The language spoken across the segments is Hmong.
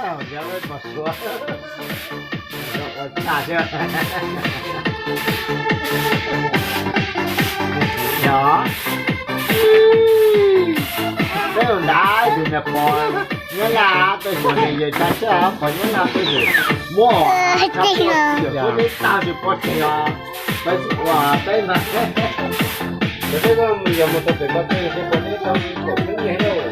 Yog, peb ua nrad tus niag pog Nyab Laj, peb tus niag yawg Tshaj Tshaj pog Nyab Laj, peb tus muab tag tsis pov tseg os. Peb ua peb mas, peb yog mus tau pem ko tej, peb pov teb tau kom peb nyiag lauj.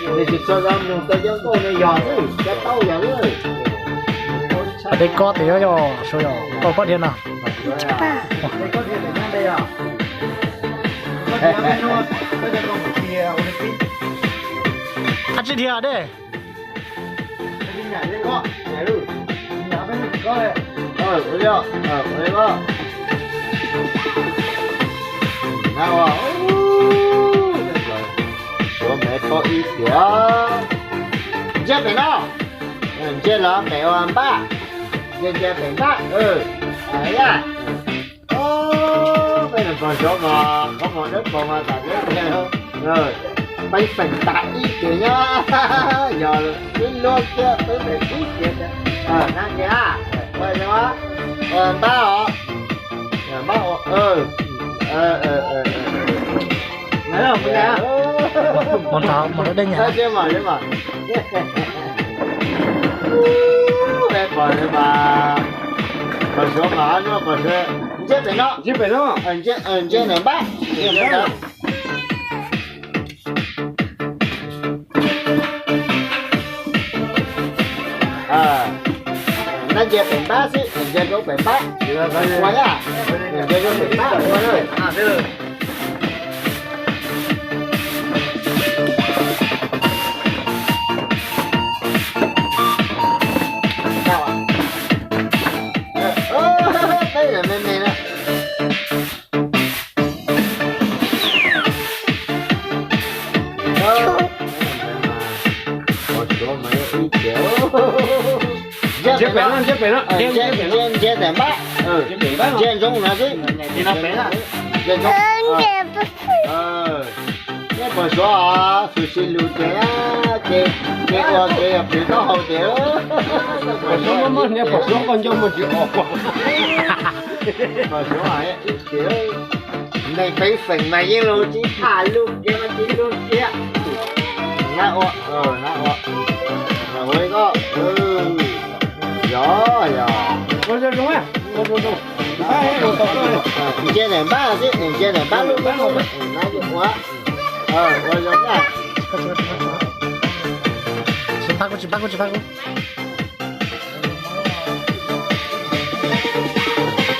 Nws tsis txog zoo nug tau cov nkauj no yog xwb, cov taub yog xwb. Peb kob tes yog, yog sau yog tau pob dhia no. Ab tsi dhia dej. Suav me pom ib tiag. Ntsia pem no. Ntsia los pem ua npab. Ntsia ntsia pem npab. Peb nus pog Suav mas qhov muag dawb paug mas tam peb peb feem tag ib tiag nyob. Yog ib lub thiab peb feem ib tiag. Nab tiag, ua zoo, npab os. Npab os. Pog Suav mas, pog Suav mas, pog Suav, ntsia pem no, ntsia pem no, ntsia npab. Nab ntsia pem npab xwb, ntsia rau pem npab. Ua na, ntsia rau pem npab ua na. Peb me me na. Ntsia pem no, ntsia pem no, ntsia pem no, ntsia pem npab, ntsia ntsoov no xwb. Neb pom Suav xwm tsis lus ces, ces ua kev yog plis taub hau ces. Pom Suav muaj muaj, neb pom Suav qoj ncauj muaj tsis os. Pom Suav ib ces, neeg peb feem mas yeej lus tsis tham lus kiag mas tsis lus kiag. Nab ua, nab ua, ua ib ko, yog, yog. Ntsia daim npab xwb, ntsia daim npab lub lub, nab yeej ua. Ua zoo na. Tsis pab kuv, tsis pab kuv, tsis pab kuv.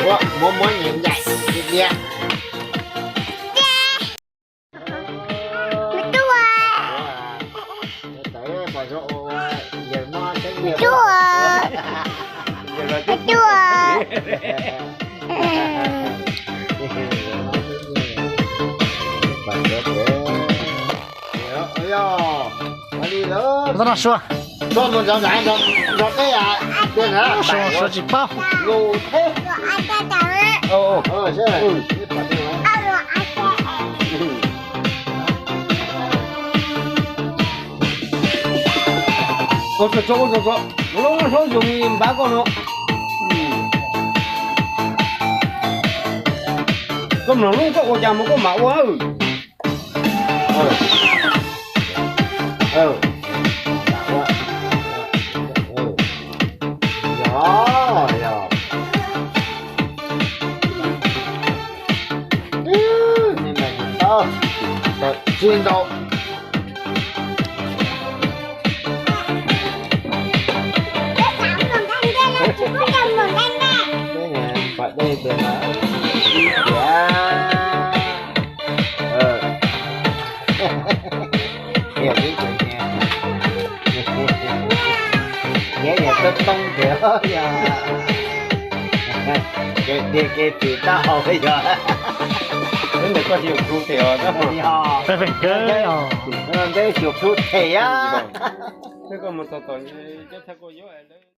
Ua muab muab nyiam ncaim tiag tiag. Suav, Suav tsis paub. Ua tsaug tsaug, ua tsaug tsaug, lub hnub zoo li npab koj no. Koj mloog lub koj ua cas mus koj mam ua. Tsis ntau. Pom dej tiag mas ib tiag. Niam tub tseem niam, niam niam tub toob tiag yog. Kev tiag kev tsis tab hau yog. Peb ntawd koj tsis yuav plhu them os. Peb feem kawg os. Peb tsis yuav plhu them a. Peb koj mus tom tom cov thaj koj yuav.